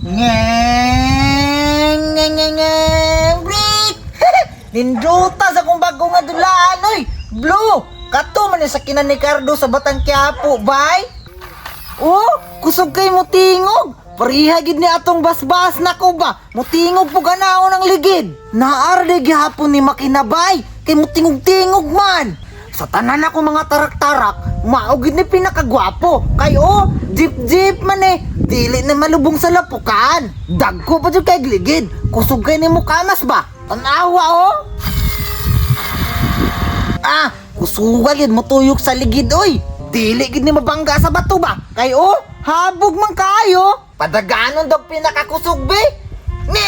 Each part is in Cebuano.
Ngeng, ngeng, ngeng, ngeng, break! Ninduta sa kong bago nga dulaan, oy! Blue! Kato man yung sakinan ni Cardo sa Batang Quiapo, bay! Oh, kusog kay mutingog! Pariha gid ni atong basbas na ko ba? Mutingog po ganao ng ligid. Naarde gihapon ni makinabay kay mutingog-tingog man. Sa tanan ako mga tarak-tarak, mao gid ni pinakagwapo. Kay oh, jeep-jeep man eh. Dili na malubong sa lapukan. Dagko pa jud kay ligid. Kusog kay ni mukamas ba? Tanawa oh. Ah, kusugal yun, mutuyok sa ligid, oy. Dili gid ni mabangga sa bato ba? Kay oh, habog man kayo. Padaganon daw pinakakusog be. Ngeng!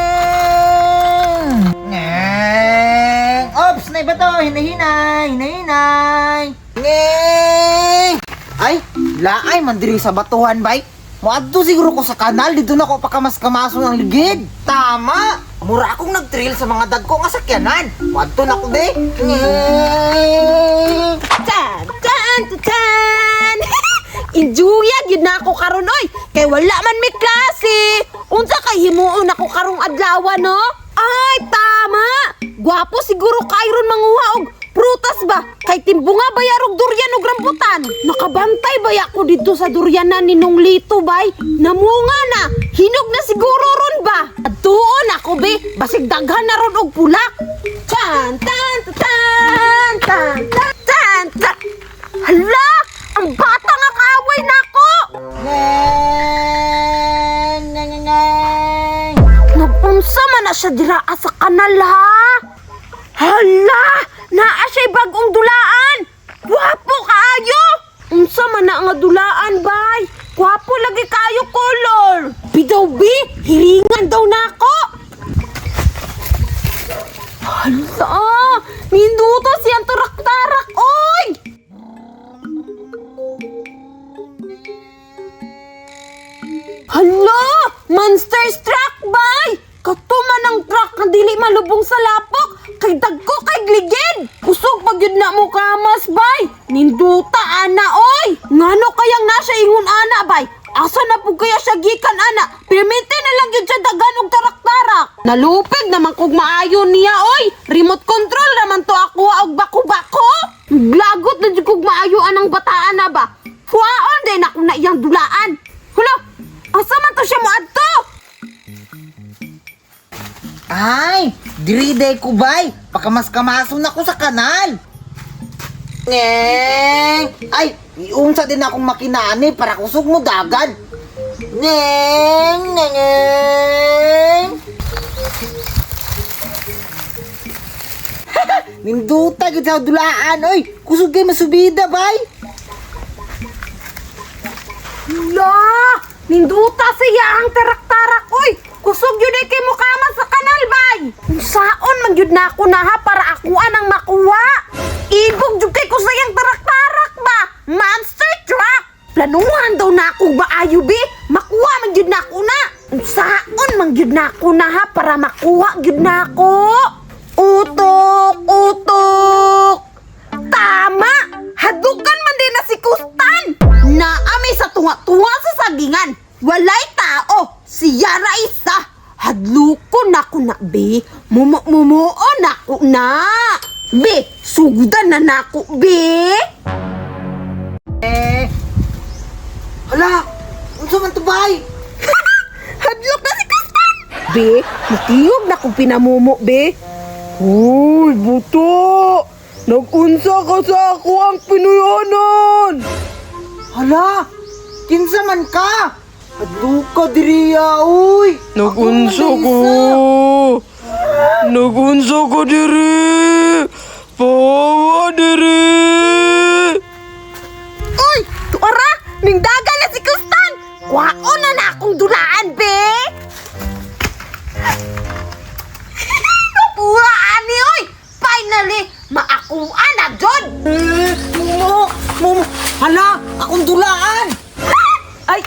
Ngeng! Ngeng! Ops, na iba to. Hinahinay, hinahinay. Ngeng! Ay, laay man diri sa batuhan, bay. Moadto siguro ko sa kanal dito na ko pakamas-kamaso ng ligid. Tama. Mura akong nag-trail sa mga dagko nga sakyanan. Moadto na ko de. Ngeng! Tan, tan, tan, tan. Enjoy gyud na ako karon oy. Kay wala man may klase. Unsa kay himuon ako karong adlaw no? Ay, tama. Gwapo siguro kayron manguha og prutas ba? Kay timbunga bayar og durian og rambutan. Nakabantay baya ko didto sa durianan ni Nung Lito bay. Namunga na. Hinog na siguro ron ba? Adtuon ako be. Basig daghan na ron og pulak. Tan tan tan tan tan tan tan. Hala! Ang bata nga kaaway nako! Ngeng! Ngeng! Ngeng! Nagunsa man na siya dira sa kanal ha? Hala! Naa siya'y bagong dulaan! Gwapo kaayo! Unsa man na nga dulaan, bay? Gwapo lagi kaayo color! Bidaw bi, hiringan daw nako! Hala! Ninduto siyang tarak-tarak, oy! Hala! Monster truck, bay! Katuma ng truck nga dili malubong sa lapok! Kay dagko kay gligid! Kusog pag yun na mo kamas, bay! Ninduta, ana, oy! Ngano kayang nasa ingon, ana, bay? Asa na po kaya siya gikan, ana? Pirmente na lang yun siya dagan og tarak-tarak! Nalupig naman kog maayo niya, oy! Remote control naman to ako og bako-bako! Lagot na jud kog maayo anang bataan na ba? Kuwaon din ako na iyang dulaan! Hala! Asa man to siya moadto? Ay, diri day ko bay. Pakamas-kamaso na ko sa kanal. Ngeng! Ay, iunsa din akong makinani para kusog mo dagan. Ngeng! Ngeng! Ngeng! Ninduta gid sa dulaan oy. Kusog kay masubida bay. Hala! Ninduta siya ang tarak-tarak, oy! Kusog yun ay kay mukama sa kanal, bay! Unsaon man yun na ako na ha para akuan ang makuha? Ibog jud kay kusayang tarak-tarak ba? Monster truck! Planuhan daw na ako ba ayo, be? Makuha man yun na ako na! Unsaon man yun na ako na ha para makuha yun na ako? Utok! Utok! Tama! Hadukan man din na si Kustan! Naamay sa tunga-tunga sa sagingan. Walay tao. Siya ra isa. Hadluko na ko na, be. Mumu-mumuo na ko na. Be, sugdan na nako, be. Eh. Hala, unsa man to bay? Hadlok na si Kustan! Be, matiyog na kong pinamumo, be. Uy, buto! Nagunsa ka sa ako ang Pinoyanan! Hala, kinsa man ka? Hadluka diriya oy. Nagunsa Ako man ko! isa. Nagunsa ko diri! Pawa diri! Uy, tuara! Ningdaga na si Kustan! Kwaon na na akong dulaan, be! Nakuha, ani, oy! Finally, maakuha na, John! Eh, Mumu, mumu. Hala, akong dulaan. Ay,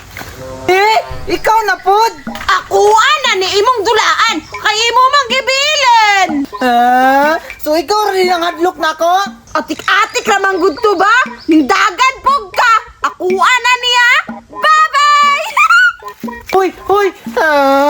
Eh, ikaw na pod. akuha na ni imong dulaan! Kay imo mang gibilin! Ah, so ikaw rin ang hadlok nako? Atik-atik ramang gud to ba? Nindagan pug ka! Akuha na niya! Bye-bye! Hoy, hoy! Ah!